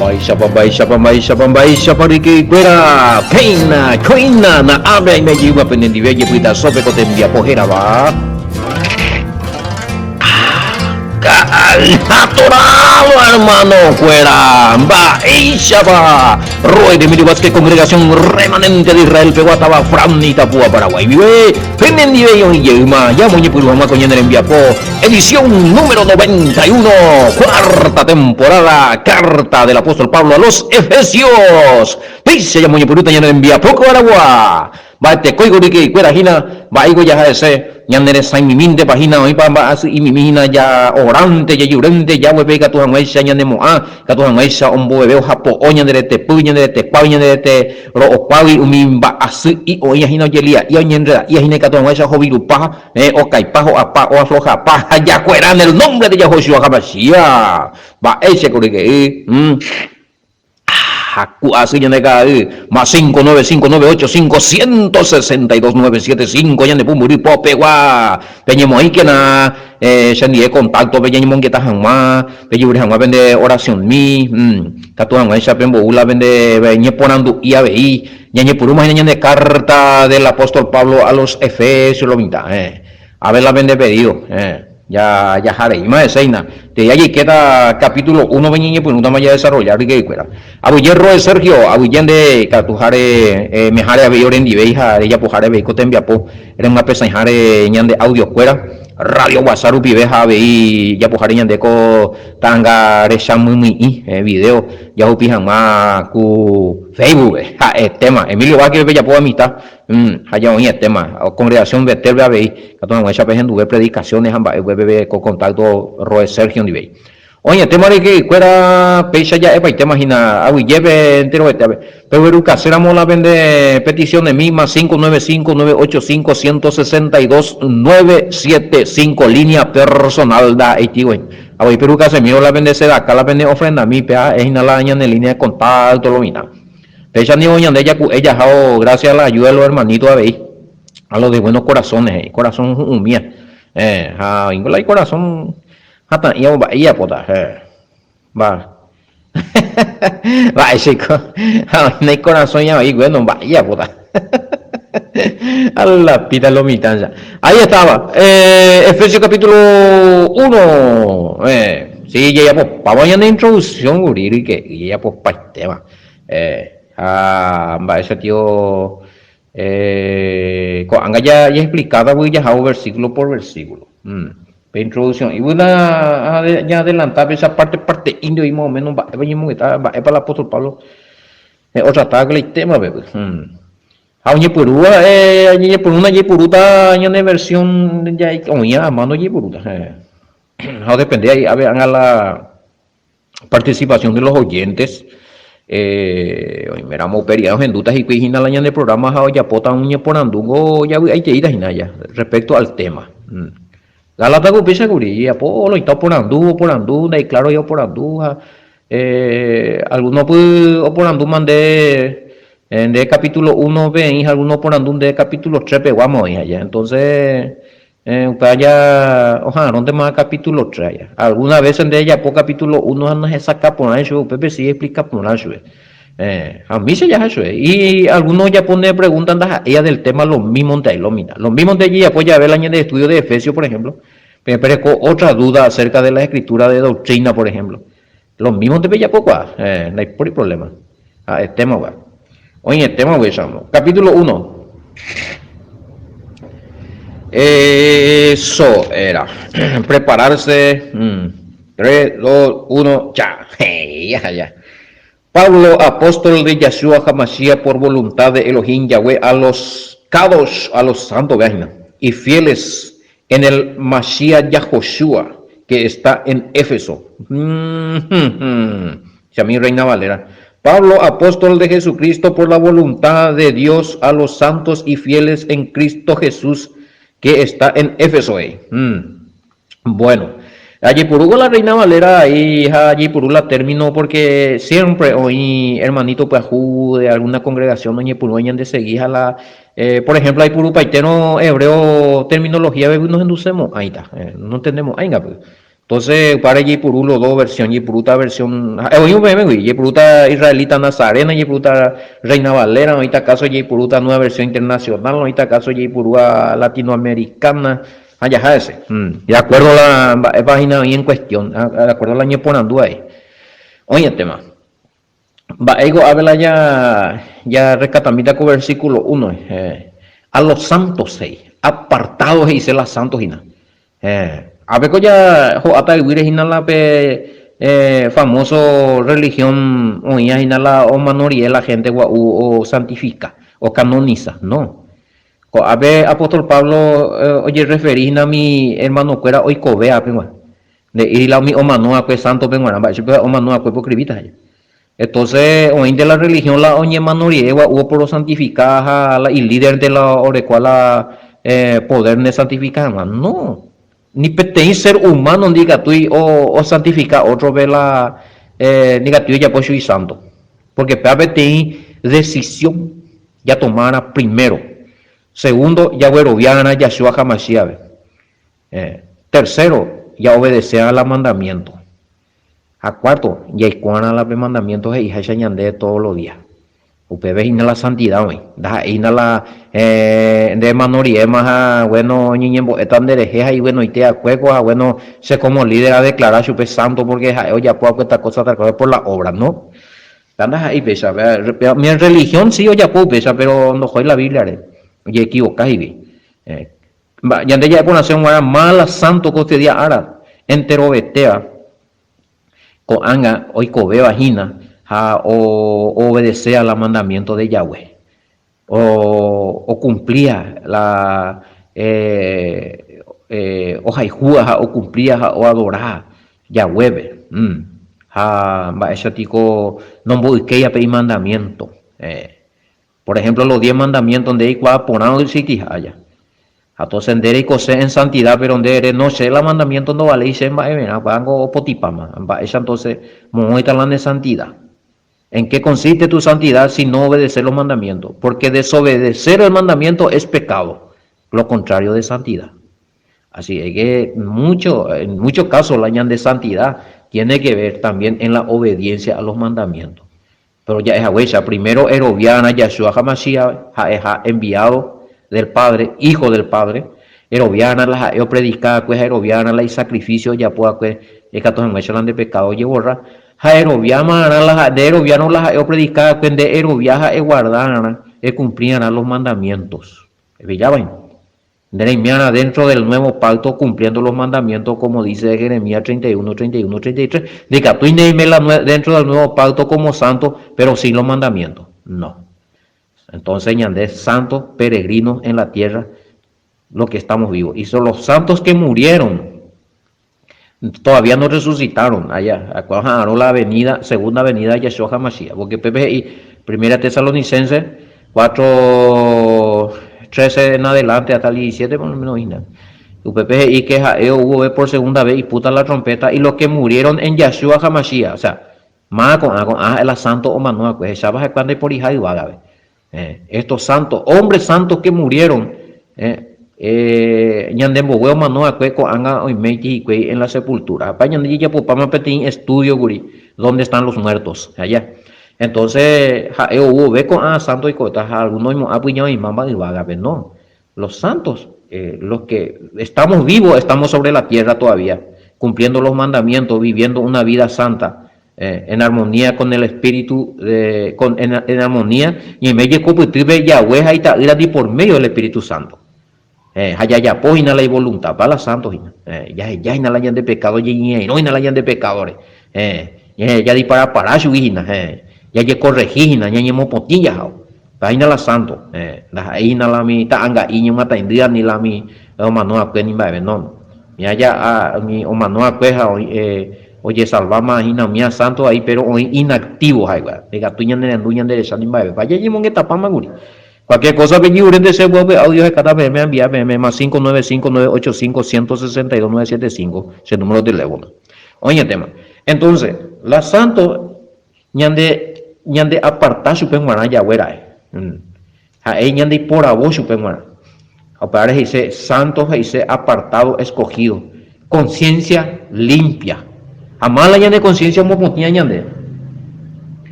Mba'éichapa, mba'éichapa, mba'éichapa, mba'éichapa ryke'ykuéra, péina, kóina, na'áme aime jeýva penendive jepytasópe ko tembiapo hérava. Ka'atorado hermano-kuéra, mba'éichapa Roy Emilio Vázquez Congregación Remanente de Israel pegua táva Fran Itapúa Paraguay guive, penendive oĩ jeýma jamoñepyrũ hag̃ua ko ñane rembiapo edición número 91, cuarta temporada, Carta del Apóstol Pablo a los Efesios. Péicha jamoñepyrũta ñane rembiapo ko aragua. Mba'etekóiko ryke'ykuéra hína, mba'éiko jaha'ese, ñane resãimimíntepa hína, oĩpa mba'asy'imimi hína ja'oránte, jajurénte, jaguepe ikatu hag̃uáicha ñanemo'ã, ikatu hag̃uáicha omboveve ohapo'o ñande retepy, ñande retekuágui, ñande rete ro'okuágui, umi mba'asy'i oĩva hína ojelia'ia, oñenreda'ia hína ikatu hag̃uáicha ohovirupa, okaipa, ho'apa, oaflojapa, ha jakuera en el nombre de Yahoshua HaMashiach. Mba'éichako ryke'y. Haku asy ñande ka'ay, más 595 985 162 975 ñande pumbyry popegua. Peñemoĩkena chendie contacto-pe ñañemongeta hag̃ua, pejevure hag̃ua pende oración-mi, katu hag̃uáicha pembou la pende ñeporandu'i avei. Ñañepyrũma hína ñande carta del apóstol Pablo a los Efesios lo mitã. A ver la pende pedido. Ja jahareíma hese hína. Tei ajeikéta capítulo uno-pe ñañepyrũtama jadesarrolla ryke'ykuéra. Aguyje Roe Sergio, aguyje nde ikatuháre meháre avei orendivéi ha rejapoháre avei ko tembiapo remyapesãiháre ñande audio-kuéra radio guasa rupive ha avei japoháre ñande ko ta'anga recha mymyi'i, video, jahupi hag̃ua ku Facebook-pe. Ha'etéma. Emilio Vázquez-pe pejapóva mitã. Ha ja oĩ etéma, congregación Betel-pe avei, katu hag̃uáicha pehenduve predicaciones ha mba'e upépe ko contacto Roe Sergio ndivei. Oĩ etéma ryke'ykuéra péicha ja'epaitéma hína aguyjépe enterovetéape. Peguerukaséramo la pende peticiones-mi más 595 985 162 975 línea personal ndaha'éitigui. Avei perukasemírõ la pende sedaka la pende ofrendami péa ha'e hína la ñane línea de contacto lo mitã. Péicha ningo ñande jaku'e jahávo gracias a la ayuda de los hermanitos avei, a los de buenos corazones, he'i, corazón hu'ũmía. Eh, ha oĩngo la icorazón hatã'íva mba'e ijapóta, eh, va. Mba'éichaiko, ha oĩna icorazón avei, bueno, mba'e ijapóta. A la pita lo mitãcha. Ahí estaba. Eh, Efesios capítulo 1. Eh, sí, jajapopáva ñane introducción, guri, ryke'y, jajapopaitéva. Eh, ha mba'éicha tio eh, ko'ág̃a ja jaexplikátagui jahávo versículo por versículo. Mm. Pe introducción iguýna ñaadelanta pe esa parte parte'ínte oĩ más o menos mba'épa ñemongeta, mba'épa el apóstol Pablo eh, otrataba la itémape. Mm. Ha oñepyrũva eh, ñañepyrũna jaipurúta ñane versión oĩva a mano jaipurúta. Eh. Ha odepende ahí ave ág̃a la Participación de los oyentes, Oiméramo upe rire ohendúta hikuái hína la ñane programa ha ojapóta un ñeporandúngo javy'aiteíta hína ja respecto al tema. Gálata upéicha kuri, apo loita oporandu, oporandu, ndaikláro oporandu ha alguno py oporandúma nde nde capítulo uno peĩ ha alguno oporandu nde capítulo tres peguáma oĩ aja. Entonces Upe aja oha'arõntema capítulo tres aja. Alguna vez nde ejapo capítulo uno ha nahesakã porãi chupe, upépe si explica porã chupe. Ha umícha jaha chupe. Y alguno ojapo nde pregunta ndaha'éiva del tema lo mismonte ahí lo mitad. Lo mismonte ojejapo jave la ñande estudio de Efesios, por ejemplo, peẽ pereko otra duda acerca de la escritura de doctrina, por ejemplo. Lo mismonte pejapokuaa, ndaipóri problema. Ha'etéma upéva. Oĩetéma upéicharamo. Capítulo 1. Eso era. Prepararse. 3, 2, 1, ya. Ya, ya. Pablo, apóstol de Yahshua HaMashiach por voluntad de Elohim Yahweh, a los Kadosh, a los santos, veáhina, y fieles en el Mashiach Yahoshua, que está en Éfeso. Chami Reina Valera. Pablo, apóstol de Jesucristo por la voluntad de Dios, a los santos y fieles en Cristo Jesús, que está en Éfeso. Bueno, ajepurúko la Reina Valera ahí ha ajeipuru la término porque siempre oĩ hermanito pyahu de alguna congregación oñepyrũva ñandesegi ha la Por ejemplo, aipurupaitérõ hebreo terminología-pe nohendusemo'ãita, nontendemo'ãinga py. Entonces, upévare jaipuru los dos versión, jaipurúta versión, ha'e oĩ upévegui, jaipurúta Israelita Nazarena, jaipurúta Reina Valera, oĩta caso jaipurúta Nueva Versión Internacional, oĩta caso jaipurúva Latinoamericana, ha jaha hese. De acuerdo la mba'épa hína oĩ en cuestión, de acuerdo la ñeporandu ahí. Oĩetéma. Mba'éiko ápe la ja rescatamíta ko versículo uno, A los santos he'i, apartado he'ise la santos hína. Ápeko ja ho'áta yvýre hína la pe famoso religión oĩva hína la omano rie la gente gua'u osantifika, ocanoniza. No. Ko'ápe apóstol Pablo ojerreferi hína umi hermanokuéra oikove ápe g̃uarã. Nde'íri la umi omano va'ekue sántope g̃uarã, mba'e chupe omano va'ekue pokribíta he'i. Entonces oĩnte la religión la oñemano rire gua'u oporosantifika ha la ilídernte la orekóva la poder nesantifika hag̃ua. No! Ni peteĩ ser humano ndikatúi osantifika ótrope la ndikatúi ojapo chugui sánto. Porque péva peteĩ decisión jatomárã primero. Segundo, jagueroviárã Yahshua HaMashiach-pe. Tercero, jaobedesearã la mandamiento. Ha cuarto, jaikuaarã la pe mandamiento he'iháicha ñande todos los días. Upépe hína la santidad oĩ. Ndaha'éi hína la nde mano riéma ha bueno oñeñembo'éta nderehe ha iguenoite akuéko ha bueno che como líder adeclara chupe santo porque ha'e ojapo akue tal cosa tal cosa por la obra. No. Péva ndaha'éi péicha. Mi religión si ojapo upéicha pero ndohói la Biblia-re. Ojeequivoca hikuái. Ñande ja'e porãse g̃uarã mála sánto ko este ára enterovetéva ko'ág̃a oikovéva hína ha oobedecea la mandamiento de Yahweh, okumplía la ohayhúva ha okumplía ha oadora Yahweh-pe. Ha mba'éicha piko nomboykéiva pe imandamiento. Por ejemplo, los diez mandamientos nde eikuaa porã oexitiha aja. Ha entonces nde reikose en santidad, pero nde ere, no, che la mandamiento ndovaléi che mba'everã, upévango opotipáma. Mba'éicha entonces moõita la ne santidad? En qué consiste tu santidad si no obedeces los mandamientos? Porque desobedecer el mandamiento es pecado, lo contrario de santidad. Así es que mucho, en muchos casos la ñande santidad tiene que ver también en la obediencia a los mandamientos. Péro ja'e haguéicha, primero eroviárã Yahshua HaMashiach ha'eha enviado del Padre, Hijo del Padre, eroviárã la ha'e opredika va'ekue ha eroviárã la isacrificio ojapo va'ekue ikatu hag̃uáicha la nde pecado ojeborra, ha eroviamarã la nde eroviárõ la ha'e opredika va'ekue nde erovia ha eguardarã, ecumplirã los mandamientos. Epillávaina. Nde reimearã dentro del nuevo pacto cumpliendo los mandamientos como dice Jeremías 31, 31, 33. Ndikatúi neime la dentro del nuevo pacto como santo, pero sin los mandamientos. No. Entonces ñande santos peregrinos en la tierra, los que estamos vivos. Y son los santos que murieron, todavía no resucitaron allá. Oha'arõ la venida, segunda venida de Yahshua HaMashiach. Porque pépe he'i Primera Tesalonicenses 4, 13 en adelante hasta el 17 por lo menos hína. Upépe he'i que ha'e ou vove por segunda vez ipúta la trompeta y los que murieron en Yahshua HaMashiach, o sea, máva ko'ã, ko'ã ha'e la santo omano va'ekue, hecháva ha'ekuéra ndaiporiha yvágape. Estos santos, hombres santos que murieron, ñande mbogue omano va'ekue ko'ág̃a oiméiti hikuái en la sepultura. Ha ñande jajapopáma peteĩ estudio kuri, ¿dónde están los muertos? Allá. Entonces, ha'e ou vove ko'ã santo oikóta ha alguno oimo'ã pyña oĩmáma yvágape. No. Los santos, los que estamos vivos, estamos sobre la tierra todavía, cumpliendo los mandamientos, viviendo una vida santa, en armonía con el Espíritu, de, con, en, en armonía, ñaime jekopytýpe Yahweh ha ita'ýrandi por medio del Espíritu Santo. Ha jajapo hína la ivoluntad, pa la santo hína. Jaheja hína la ñande pecado, jañe'ẽrõ hína la ñande pecadore. Jadiparapara chugui hína, jajekorrehi hína, ñañemopotĩ jahávo. Péva hína la santo. Ndaha'éi hína la umi ta'anga'i ñemyataindýva ni la umi omano va'ekue ni mba'eve. No, no. Ña ja'a umi omano va'ekue ha oĩ ojesalváma hína umíva santo vai, péro oĩ inactivo ha'ekuéra. Ndaikatúi ñanerendu ñanderecha ni mba'eve. Péva jañemongetapáma kuri. Cualquier cosa pejiurente che guápe audio hekáta peẽme anvi'a peẽme más 595 985 162 975 che número teléfono. Oĩetéma. Entonces, la santo Ñande ñande aparta chupe g̃uarã Yahweh ra'e. Ha'e ñandeiporavo chupe g̃uarã. Ha upévare he'ise santo he'ise apartado, escogido. Conciencia limpia. Ha mála ñane conciencia omopotĩa ñande.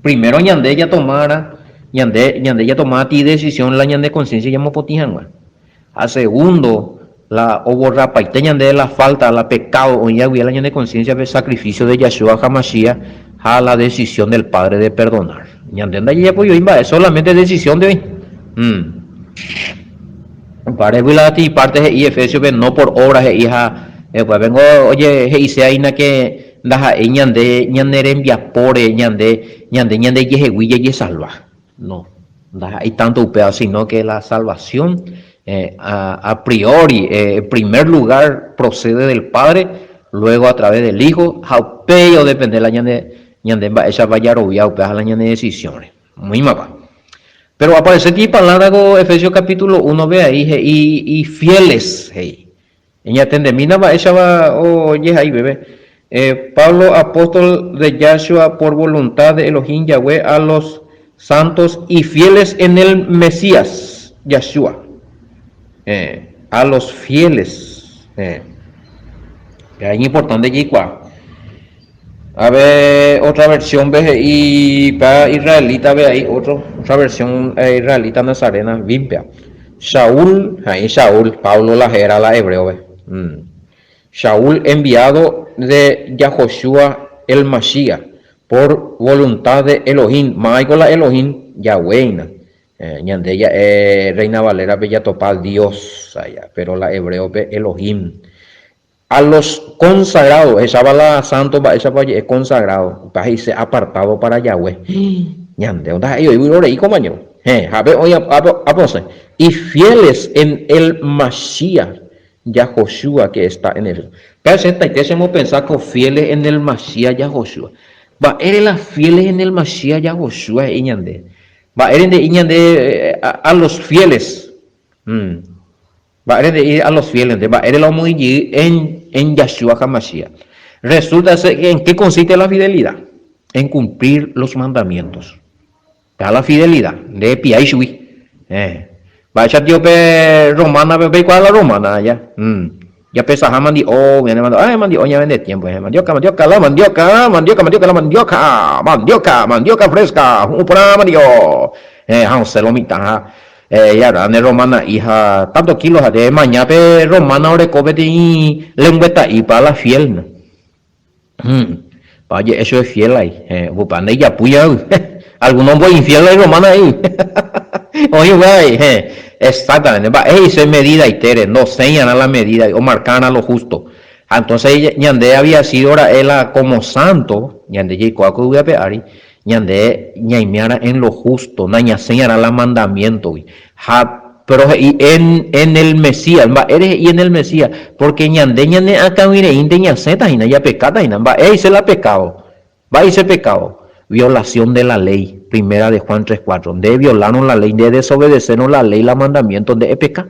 Primero ñande jatomára, ñande, ñande jatomáti decisión la ñane conciencia ñamopotĩ hag̃ua. Ha segundo, la oborrapaite ñande la falta, la pecado oĩva guive la ñane conciencia-pe sacrificio de Yahshua HaMashiach ha la decisión del Padre de perdonar. Ñande ndajajapói mba'e, solamente decisión de oĩ. Mm. Upévare la parte he'i Efesios-pe no por obra he'i ha upépe ngo oje he'ise aína que ndaha'éi ñande ñane rembiapóre ñande ñande ñandejehegui jajesalva. No, ndaha'éi tanto upéva, sino que la salvación a priori, en primer lugar procede del Padre, luego a través del Hijo, ha upéi odepende la ñande ñande mba'éichapa jarovia upéva ha la ñane decisión-re. Oĩmapa. Pero aparece ti palabra ko Efesios capítulo 1-pe ahí he'i y fieles, he'i. Eñatendemína mba'éichapa ojehai peve. Pablo, apóstol de Yahshua por voluntad de Elohim Yahweh a los santos y fieles en el Mesías, Yahshua. A los fieles. Péva iñimportánte jaikuaa. Ave otra versión-pe he'i pa israelita-pe aĩ otro, otra versión israelita nazarena Biblia. Saúl, he'i Saúl, Pablo la héra la hebreo-pe. Saúl enviado de Yahoshua el Mashiach por voluntad de Elohim, máiko la Elohim, Yahweh hína. Ñande ja'e Reina Valera-pe jatopa Dios, pero la hebreo-pe Elohim. A los consagrados, ehecháva la santo mba'éichapa oje'e consagrado, upéva he'ise apartado para Yahweh. Ñande ndaha'éi oĩ vyrorei komaño. Héẽ, ha ápe oĩ ápe osẽ. Y fieles en el Mashiach, Yahoshua que está en Éfeso. Péva che hetaite chemopensa ko fieles en el Mashiach Yahoshua. Mba'ére la fieles en el Mashiach Yahoshua he'i ñande? Mba'ére nde'i ñande a los fieles? Mba'ére nde'i a los fieles-nte, mba'ére la omoĩ jey en en Yahshua HaMashiach. Resulta ser que en qué consiste la fidelidad? En cumplir los mandamientos. Péva la fidelidad, nde epiái chugui. Eh. Mba'éicha tio pe romana-pe, peikuaa la romana aja. Japesaha mandi'o, ñane mandi'o, eh, mandi'o ñavende tiempo, eh, mandioca, mandioca, la mandioca, mandioca, mandioca, la mandioca, mandioca, mandioca fresca, hu'ũ porã mandi'o. Eh, ha osẽ lo mitã ha Ejarã ne romana'i ha tanto kilo ha emaña pe romana oreko peteĩ lengueta'ípa la fiel no. Pa oje'e chupe fiel ai. Opa ndaijapúi avy. Alguno ombo infiel la iromana ai. Oĩ upéva avei. Exactamente. Mba'e he'ise medidaitére, ndosẽiarã la medida omarkárã lo justo. Ha entonces ñande había sido ra'e la como santo, ñande jaikuaa ko yvy ape ári, Ñande ñaimearã en lo justo, nañasẽiarã la mandamiéntogui. Ha péro he'i en en el Mesías. Mba'ére he'i en el Mesías? Pórke ñande ñane akãguireínte ñasẽta hína, japekáta hína. Mba'e he'ise la pekádo? Mba'e he'ise pekádo? Violación de la ley, Primera de Juan 3, 4. Nde violárõ la ley, nde desobedecérõ la ley, la mandamiento, nde epeka.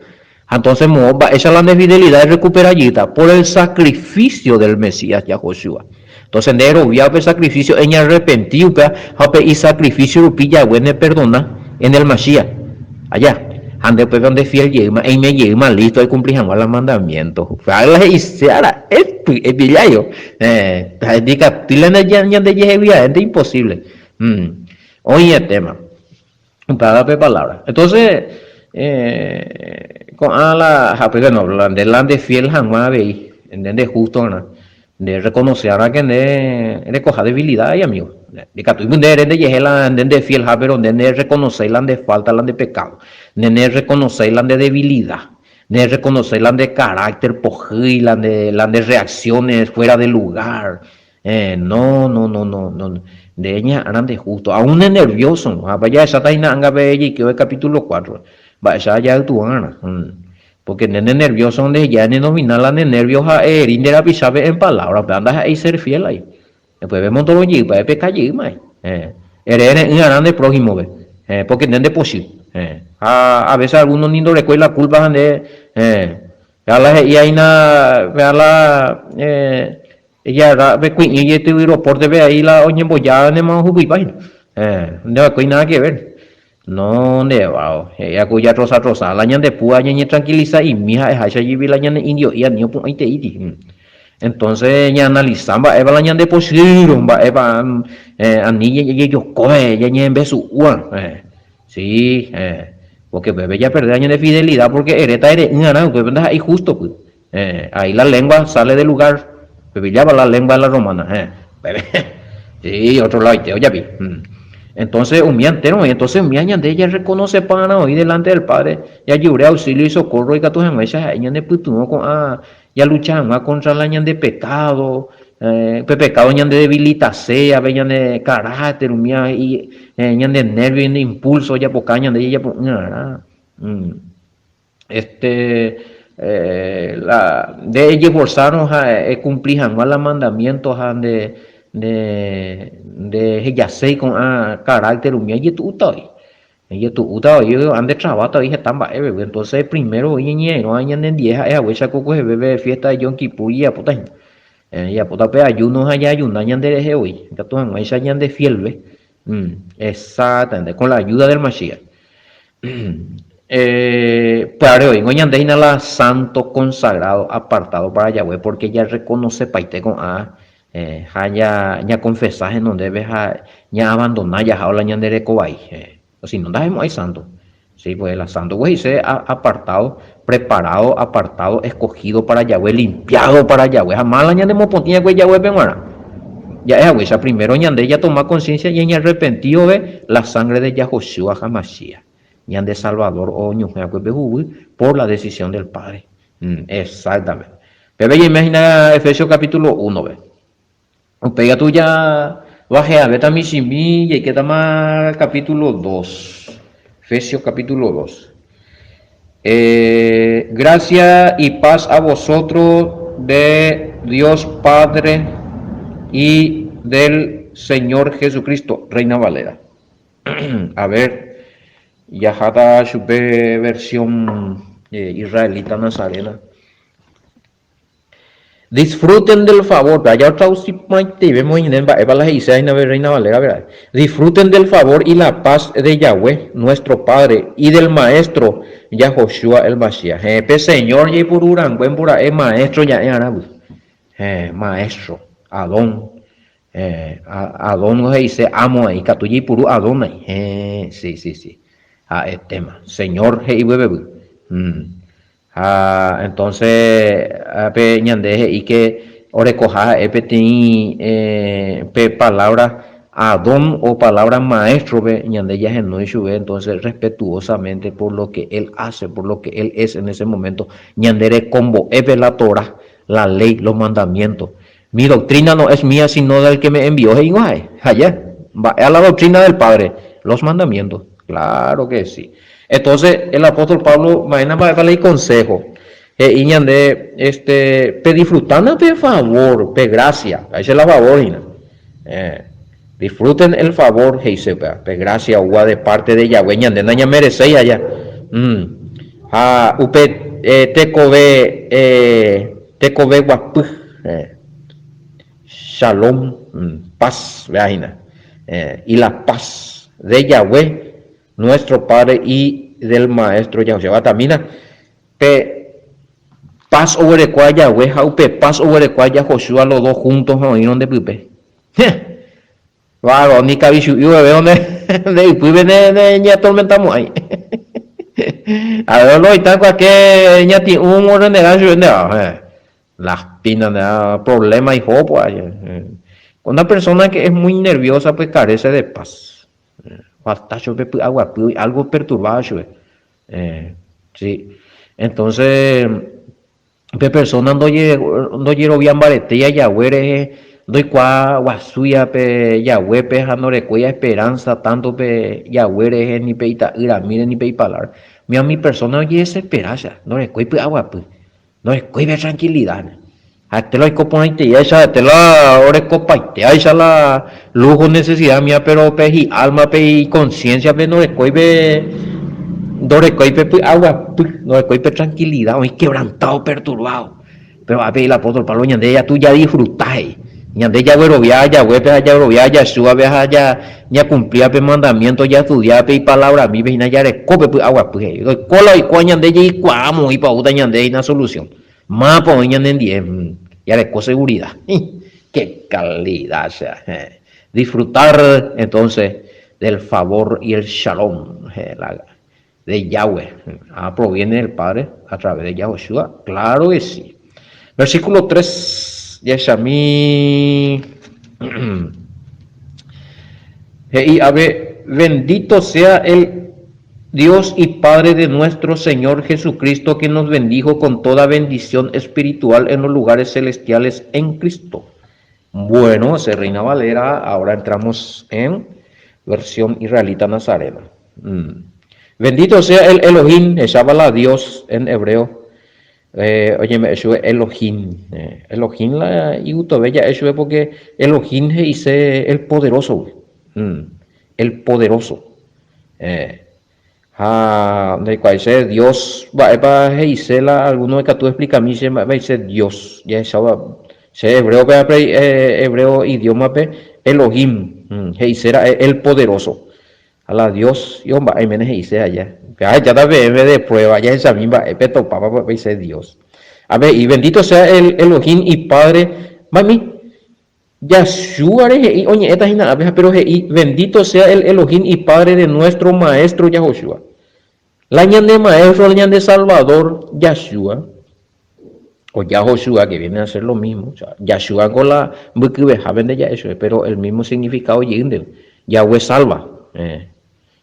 Ha entonces moõ mba'éicha la nde fidelidad errecupera jeýta? Por el sacrificio del Mesías Yahoshua. Entonces nde erovia upe sacrificio eñarrepenti upéva ha upe isacrificio rupi Yahweh ne perdona en el Mashiach. Aja. Ha nde upépe nde fiel jeýma, eime jeýma listo ekumpli hag̃ua la mandamiento. Upéva la he'ise ara'e epilláio. Eh, ndikatúi la ñandejehegui aénte imposible. Oĩetéma. Upéva pe palabra. Entonces, ko'ã la, ha upépe no, la nde la nde fiel hag̃ua avei, nde nde justo va'erã, nde reconoce va'erã que nde rekoha debilidad ahí amigo. Ndikatúi nde ere ndejehe la nde nde fielha, pero nde ndereconocéi la nde falta, la nde pecado, nde ndereconocéi la nde debilidad, ndereconocéi la nde carácter pohýi, la nde, la nde reacciones fuera de lugar. Eh, no, no, no, no, no, nde ñeha'ãrã nde justo, aún ne nervioso, ha pa jahecháta hína ánga pe jeikeve capítulo 4, mba'éicha jaytu'arã, porque nde ne nervioso nde heja ne domina la ne nervio ha eheri nde rapichápe en palabra, upéva ndaha'éi ser fiel ai, después pemontoro jeýpa, epeka jeýma ai, eh, ere ere'ỹ'arã nde prójimo-pe, eh, porque nde ndepochy, eh, ha a veces alguno ni ndorekói la culpa ha nde, eh, péva la he'i aína, péva la, eh, Ejarra pe kui'ĩ jetyvyro pórtepe ahí la oñemboja nema ohupypa hína. Eh, nde va'ekue nada que ver. No nde vao, he'íva ku jatrosa trosa la ñande púa ñañetranquiliza'imi ha'eháicha jepi la ñane indio'i ani opu'ãiteíti. Entonces ñaanalisa mba'épa la ñande pochýrõ, mba'épa ani jajejokóve, ñañembesu'úva. Sí, porque upépe japerde la ñande fidelidad porque eréta ere'ỹarã upépe ndaha'éi justo py. Ahí la lengua sale de lugar, pepilláva la lengua de la romana, upépe, sí, otro ladoite ojapi. Entonces umi entero oĩ, entonces umi ñande jarrekonosepa arã oĩ delante del Padre, jajerure auxilio y socorro ikatu hag̃uáicha ha'e ñanepytyvõ ko'ã jalucha hag̃ua contra la ñande pecado, pe pecado ñande debilitase ave ñande carácter, umi ñande nervio, ñande impulso ojapoka ñande jajapo'ỹ arã. Este, la, nde ejeforzárõ ha ekumpli hag̃ua la mandamiento ha nde, nde, ndehejaséi ko'ã carácter umi ijetu'úta voi. Ijetu'úta voi ha nde traváta voi heta mba'évegui. Entonces primero voi ñañe'ẽrõ ñanendie ha'e haguéicha ko kuehevépe fiesta de Yom Kipur ijapóta hína. Ijapóta pe ayuno ha jaayuna ñanderehe voi, ikatu hag̃uáicha ñande fielve. Exactamente, con la ayuda del Mashiach. Pyhare oĩngo ñande hína la santo consagrado apartado para Yahweh porque jarrekonosepaite ko'ã ha ñakonfesa henondépe ha ñaavandona jahávo la ñande reko vai. Si no ndaha'emo'ãi santo. Sí, pues la santo pues he'ise apartado, preparado, apartado, escogido para Yahweh, limpiado para Yahweh. Ha mála ñanemopotĩ va'ekue Yahweh-pe g̃uarã. Ja'e haguéicha, primero ñande jatoma conciencia ñañearrepentíove la sangre de Yahoshua HaMashiach, ñande Salvador oñohẽ va'ekue pe huguy por la decisión del Padre. Exactamente. Pépe jaime hína Efesios capítulo 1-pe. Upéi katu javaheavéta michĩmi jaikétama capítulo 2. Efesios capítulo 2. Eh, gracia y paz a vosotros de Dios Padre y del Señor Jesucristo. Reina Valera. A ver, jaháta chupe versión eh, israelita nazarena. Disfruten del favor, pe aja otraduci porãiteve moĩne mba'épa la he'ise hína pe Reina Valera pe ra'e. Disfruten del favor y la paz de Yahweh, nuestro Padre, y del Maestro, Yahoshua el Mashiach. Heẽ, pe Señor jaipuru rangue mbora'e Maestro ja'e arãgui. Heẽ, Maestro, Adón. Heẽ, Adón he'ise amo aĩ, ikatu jaipuru Adonai. Heẽ, sí, sí, sí. Ha'etéma. Señor he'i guevevy. Ha entonce pe ñande he'i ke orekoha ha'e peteĩ pe palabra Adón o palabra maestro-pe ñande jahenói chupe entonce respetuosamente por lo que él hace, por lo que él es en ese momento, ñande rekombo'épe la Torah, la ley, los mandamientos. Mi doctrina no es mía sino del que me envió he'ingo ha'e. Ha ya, mba'e a la doctrina del Padre, los mandamientos. Claro que sí. Entonces, el apóstol Pablo, mba'éna mba'épa la iconsejo? He'i ñande, este, pedisfrutána pe favor, pe gracia, ha'éicha la favor hína. Eh, disfruten el favor, he'ise upéva, pe gracia oúva de parte de Yahweh, ñande nañamereséi aja. Mm. Ha upe eh, tekove, eh, tekove guapy, eh, shalom, mm, paz, vea hína. Eh, y la paz de Yahweh, nuestro Padre y del Maestro Yahushua. Tamina, pe paz oguerekóva Yahweh ha upe paz oguerekóva Yahoshua los dos juntos ha oĩrõ nde pype. Heh! Varón ni kavichu'i oveve onde nde ypýpe ne ne ñatormentamo'ãi. A ver, lo oitã kuake ñati'ũ orrenega chupe nde va. Heh! Las pina nde va problema ihopo aje. Una persona que es muy nerviosa pues carece de paz. Falta chupe py'aguapy, algo perturbado chupe. Eh, sí. Entonces, pe persona ndojerovia mbaretéi Yahweh rehe, ndoikuaa guasúia pe Yahweh-pe ha ndorekói esperanza tanto pe Yahweh rehe, ni pe ita'yramíre, ni pe ipalabra. Umi umi persona ojedesespera cha, ndorekói py'aguapy. Ndorekói pe tranquilidad. Ha'ete la oiko porãiteiáicha, ha'ete la orekopaiteáicha la lujo necesidad mía, pero pe hi'alma, pe iconciencia-pe ndorekói pe, ndorekói pe py'aguapy, ndorekói pe tranquilidad, oĩ quebrantado, perturbado. Pero ápe he'i el apóstol Pablo ñande ikatu jadisfruta he'i. Ñande jaguerovia Yahweh-pe ha jaguerovia Yahshua-pe ha ñakumplíva pe mandamiento jastudiáva pe ipalabramípe hína jareko pe py'aguapy he'i. Oiko la oikóva ñande jaikuaa moĩpa oúta ñande hína solución. Mávapa oĩ ñanendie jareko seguridad. Qué calidad che. Disfrutar entonces del favor y el shalom de Yahweh. Ah, proviene del Padre a través de Yahoshua. Claro que sí. Versículo 3, jahechami. He'i ave, bendito sea el Dios y Padre de nuestro Señor Jesucristo que nos bendijo con toda bendición espiritual en los lugares celestiales en Cristo. Bueno, ese Reina Valera, ahora entramos en versión israelita nazarena. Mm. Bendito sea el Elohim, la Dios en hebreo. Eh, oye, eso es Elohim. Eh, Elohim la bella eso es porque Elohim dice el poderoso. Mm. El poderoso. Eh, Ha ndaikuaái che Dios mba'épa he'ise la alguno ikatu explicami che mba'épa he'ise Dios jahecháva che hebreo-pe ha hebreo idioma-pe Elohim he'ise ra'e el poderoso ha la Dios yo mba'e oiméne he'ise aja upéva ahecháta peẽme de prueba jahechami mba'épe topápa mba'épa he'ise Dios. Avei bendito sea el Elohim y Padre mba'emi Yahshua-re he'i oñe'ẽta hína ápe ha péro he'i, Bendito sea el Elohim y Padre de nuestro Maestro Yahoshua. La ñane Maestro, la ñande Salvador Yahshua, o Yahoshua, que viene a ser lo mismo, o sea, Yahshua ko la mbykyvehápente ja'e chupe, pero el mismo significado jeýnte, Yahweh salva, eh,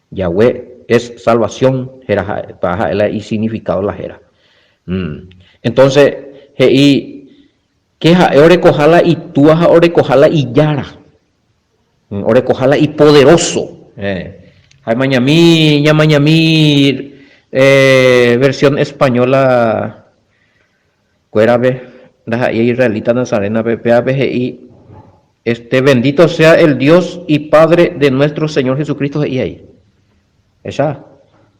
Yahweh es salvación, héra ha'e, ha'e la isignificado la héra. Mm. Entonces, he'i Ke ha'e orekoha la itúa ha orekoha la ijára. Orekoha la ipoderóso. Ha emañami, ñamañami versión española kuérape, ndaha'éi israelita Nazarénape, pévape he'i, Este bendito sea el Dios y Padre de nuestro Señor Jesucristo he'i ahí. Echa.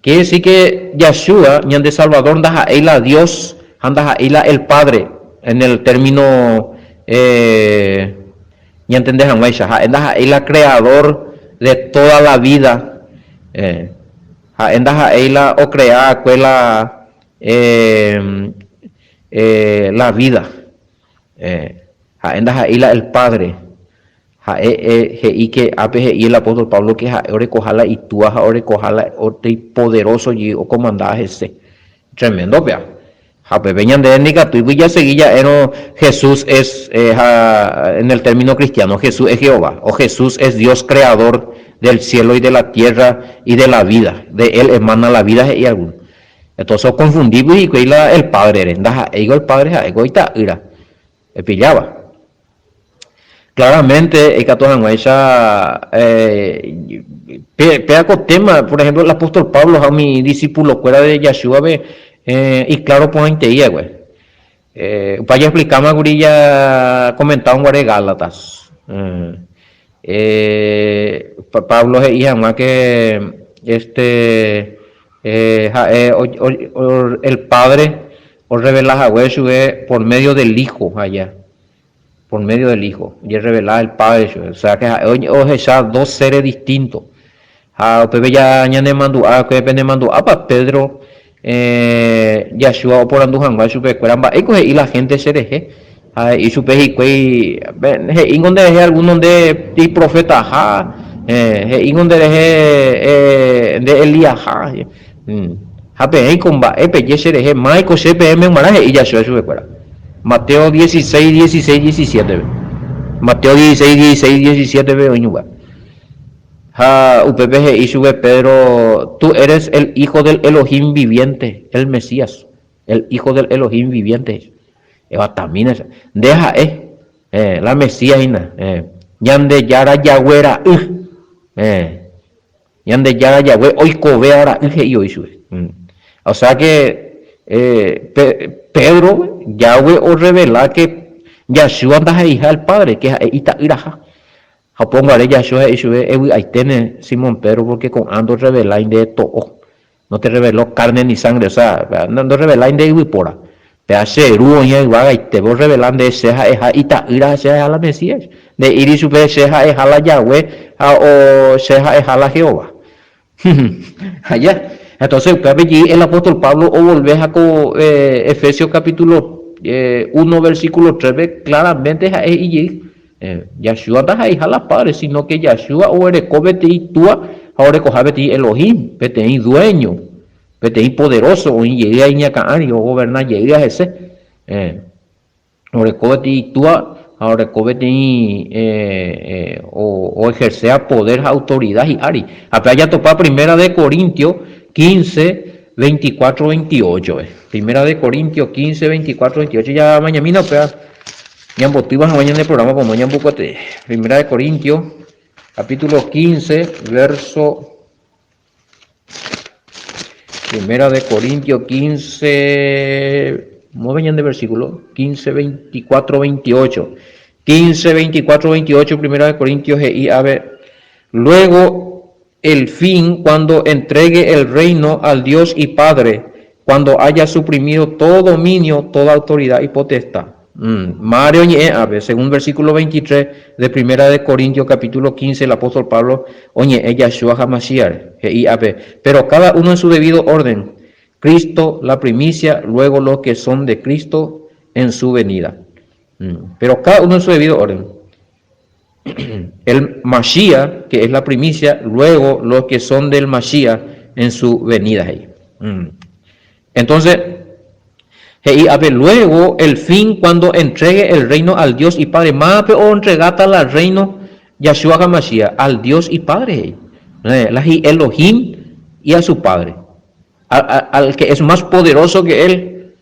Quiere decir que Yahshua, ñande Salvador, ndaha'éi la Dios ha ndaha'éi la el Padre en el término eh, ñantende hag̃uáicha. Ha'e ndaha'éi la creador de toda la vida. Eh, ha'e ndaha'éi la ocrea akue la, eh, eh, la vida. Eh, ha'e ndaha'éi la el Padre. Ha'e he'i ke ápe he'i el apóstol Pablo ke ha'e orekoha la itúa ha orekoha la poderóso jey okomandáva hese. Tremendo péva. Ha upépe ñande ndikatúigui jasegi ja'érõ Jesús es ha en el término cristiano Jesús es Jehová o Jesús es Dios creador del cielo y de la tierra y de la vida, de él emana la vida he'i alguno. Entonces okonfundígui hikuái la el Padre-re, ndaha'éigo el Padre ha'éko ita'ýra. Epilláva. Claramente ikatu hag̃uáicha péa ko téma, por ejemplo, el apóstol Pablo ha umi discípulo-kuéra de Yahshua-pe iclaro porãitei va'ekue. Upe ajeexplikáma kuri jakomentávo guare Gálatas. Pablo he'i hag̃ua ke este ha'e el Padre orrevela hague chupe por medio del Hijo aja, por medio del Hijo, ojerrevela el Padre chupe, o sea que ha'e ohecha dos seres distintos. Ha upépe ja ñanemandu'a va'ekue, penemandu'ápa Pedro Yahshua oporandu hag̃ua chupekuéra mba'éiko he'i la gente cherehe? Ha he'i chupe hikuái, he'íngo nderehe alguno nde iprofetaha, he'íngo nderehe nde Eliasha. Ha peẽiko mba'e peje cherehe, máiko che peẽme g̃uarã, he'i Yahshua chupekuéra. Mateo 16, 16, 17-pe. Mateo 16, 16, 17-pe oĩ upéva. Ha upépe he'i chupe Pedro, Tú eres el Hijo del Elohim viviente, el Mesías, el Hijo del Elohim viviente, he'i. Evatamína che. Nde ha'e, eh, la Mesías hína, eh, Ñandejára Yahweh ra'y, eh, Ñandejára Yahweh oikovéva ra'y, he'i voi chupe. O sea que, eh, Pedro, Yahweh orrevela que Yahshua ndaha'eiha el Padre, que ha'e ita'yraha. Ha upéva guare Yahshua he'i chupe, Evy'aiténe, Simón Pedro, porque ko'ã ndorrevelái nde to'o, no te reveló carne ni sangre, o sea, ndorrevelái nde yvypóra. Péva che Ru oĩva yvágaitépe orrevela nde che ha'eha Ita'ýra ha che ha'eha la Mesías. Nde'íri chupe che ha'eha la Yahweh ha o che ha'eha la Jehová. Ha ya. Entonces upévape jey el apóstol Pablo ovolve ha ko Efesios capítulo 1 versículo 3-pe claramente ha'e he'i jey Yahshua ndaha'eiha la Padre, sino que Yahshua oguereko peteĩ Túa ha orekoha peteĩ Elohim, peteĩ dueño. Peteĩ poderóso oĩ jeýva iñakã ári, ogoverna jeýva hese. Oreko peteĩ itúa ha oreko peteĩ oejerséva poder ha autorida hi'ári. Ha péva jatopa Primera de Corintios 15, 24, 28-pe. Primera de Corintios 15, 24, 28. Jamañamína upéva ñambotýva hag̃ua ñane programa pono ñambokuate. Primera de Corintios, capítulo 15, verso Primera de Corintios 15, ¿cómo ñande versículo? 15, 24, 28. 15, 24, 28, Primera de Corintios he'i ave. Luego el fin cuando entregue el reino al Dios y Padre, cuando haya suprimido todo dominio, toda autoridad y potestad. Máre oñe'ẽ ápe, según versículo 23 de Primera de Corintios capítulo 15 el apóstol Pablo oñe'ẽ Yahshua HaMashiach-re, he'i ápe, Pero cada uno en su debido orden, Cristo la primicia, luego los que son de Cristo en su venida. Pero cada uno en su debido orden. El Mashiach, que es la primicia, luego los que son del Mashiach en su venida, he'i. Entonces, he'i ápe, luego el fin cuando entregue el reino al Dios y Padre. Mávape oentregáta la reino Yahshua HaMashiach? Al Dios y Padre, he'i. La hi Elohim y a su Padre. Al que es más poderoso que él,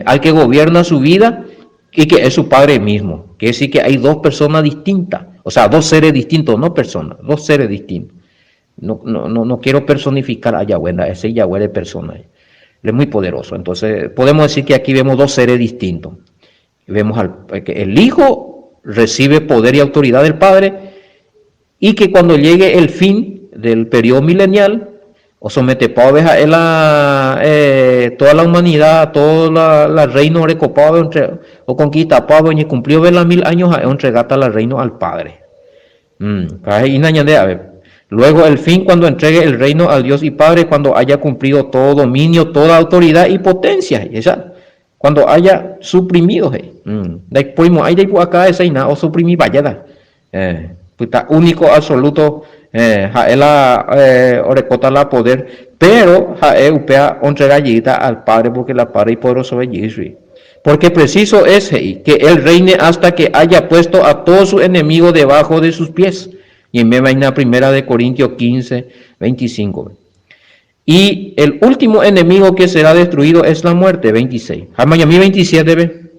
al que gobierna su vida y que es su Padre mismo. Quiere decir que hay dos personas distintas, o sea, dos seres distintos, no personas, dos seres distintos. No, no, no, no quiero personificar a Yahweh, ese Yahweh de persona. Él es muy poderoso. Entonces, podemos decir que aquí vemos dos seres distintos. Vemos al, que el Hijo recibe poder y autoridad del Padre y que cuando llegue el fin del periodo milenial, osometepa oveja él a eh, toda la humanidad, todo la, la reino orekopáva entre, o conquistapáva oñecumplió la mil años ha'e ontregata la reino al Padre. Ha he'ína ñande ave. Luego el fin cuando entregue el reino al Dios y Padre cuando haya cumplido todo dominio, toda autoridad y potencia, he'i. Esa, cuando haya suprimido, he'i. Ndaipoimo'ãi jaipu'aka hese hína osuprimi vajéta. Pyta único absoluto ha'e la orekóta la poder, pero ha'e upéva ontrega jeýta al Padre porque la Padre ipoderosove jey chugui. Porque preciso es, he'i, que él reine hasta que haya puesto a todos sus enemigos debajo de sus pies. Ñaiméva hína Primera de Corintios 15, 25-pe. Y el último enemigo que será destruido es la muerte, 26. Ha mañami 27-pe.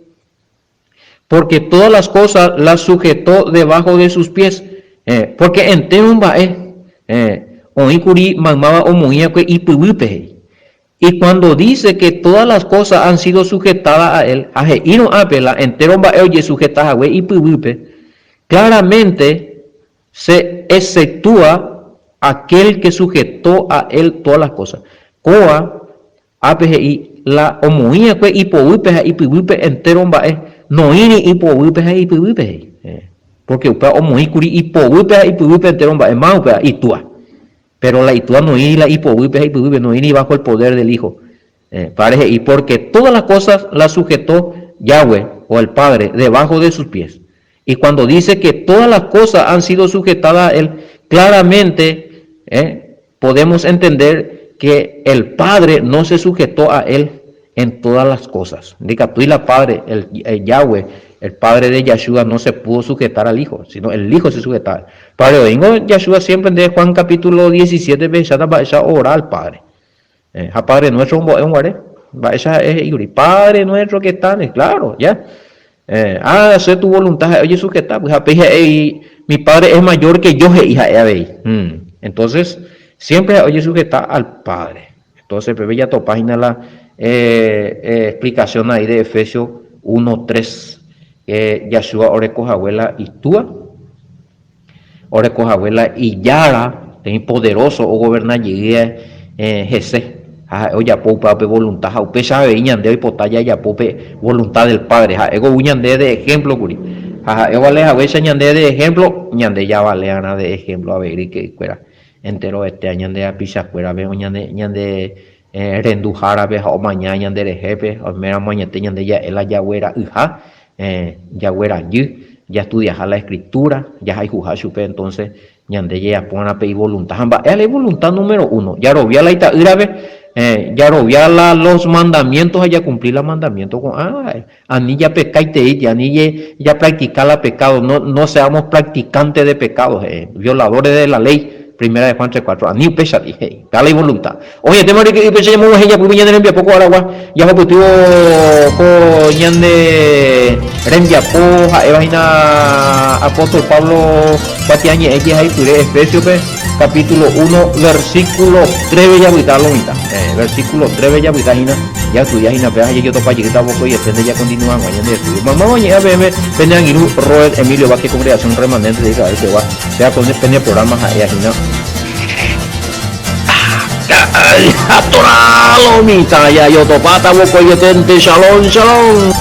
Porque todas las cosas las sujetó debajo de sus pies. Eh, porque entéro mba'e, eh, oĩkuri maymáva omoĩ'akue ipyvýpe, he'i. Y cuando dice que todas las cosas han sido sujetadas a él, ha he'írõ ápe la entéro mba'e ojesujeta hague ipyvýpe, claramente se exceptúa aquel que sujetó a él todas las cosas. Kóva ápe he'i la omoĩ'akue ipoguýpe ha ipyvýpe entéro mba'e, noĩri ipoguýpe ha ipyvýpe he'i. Porque upéva omoĩkuri ipoguýpe ha ipyvýpe entéro mba'e, máva upéva? Itúa. Péro la Itúa noĩri la ipoguýpe ha ipyguýpe, noĩri bajo el poder del Hijo. Padre he'i, Porque todas las cosas las sujetó Yahweh, o el Padre, debajo de sus pies. Y cuando dice que todas las cosas han sido sujetadas a él, claramente podemos entender que el Padre no se sujetó a él en todas las cosas. Ndikatúi la Padre, el Yahweh, el Padre de Yahshua no se pudo sujetar al Hijo, sino el Hijo se sujetaba. Padre oĩngo Yahshua siempre nde Juan capítulo 17 pehecháta mba'éicha oora al Padre. Eh, ha Padre Nuestro ombo'e guare, mba'éicha ha'e he'i kuri, Padre Nuestro que está en claro, ya. Eh, hágase tu voluntad ha'e ojesujeta, pues ha péi ha'e mi Padre es mayor que yo he'i ha'e avei. Hmm. Entonces, siempre ha'e ojesujeta al Padre. Entonces, peve jatopa hína la explicación ahí de Efesios 1, 3, que Yahshua oreko hague la itúa, oreko hague la ijára, peteĩ poderoso ogoberna jey hese. Ha ha'e ojapo upéva pe voluntad, ha upéicha avei ñande oipota jajapo pe voluntad del Padre. Ha'éko ou ñande de ejemplo kuri. Ha ha'e ovale haguéicha ñande de ejemplo, ñande javale'arã de ejemplo avei ryke'ykuéra. Enterovetéva ñande rapichakuérape o ñande, ñande renduhárape ha omaña ñande rehépe, oiméramo añete ñande ja'e la jaguera'yha, jaguerajy, jaestudiaha la escritura, jahayhuha chupe, entonces Ñande jajapórã pe ivolunta. Ha mba'e la ivolunta número uno? Jarovia la ita'ýrape, jarovia la los mandamientos ha jakumpli la mandamiento ko'ã ani japekaiteíti, ani japractica la pecado, no, no seamos practicantes de pecado, he'i, violadores de la ley, Primera de Juan 3:4, ani upéichati, he'i, péva la ivolunta. Oĩetéma ryke'y péicha ñamog̃uahẽ japýpe ñane rembiapo ko aragua, jahupytývo ko ñane rembiapo ha'éva hína apóstol Pablo kuatiañe'ẽ jehaipyre Efésiope, capítulo 1, versículo 3 japyta lo mitã. Versículo 3 japyta hína, jaestudia hína péva ha jajotopa jeýta vokoiete jakontinua hag̃ua ñande estudio. Maymáva oñe'ẽ peẽme pene angirũ Robert Emilio Vázquez Congregación Remanente de Israel pegua, péva ko pene programa ha'éva hína. Atoralo mitã jajotopáta vokoieténte shalom shalom.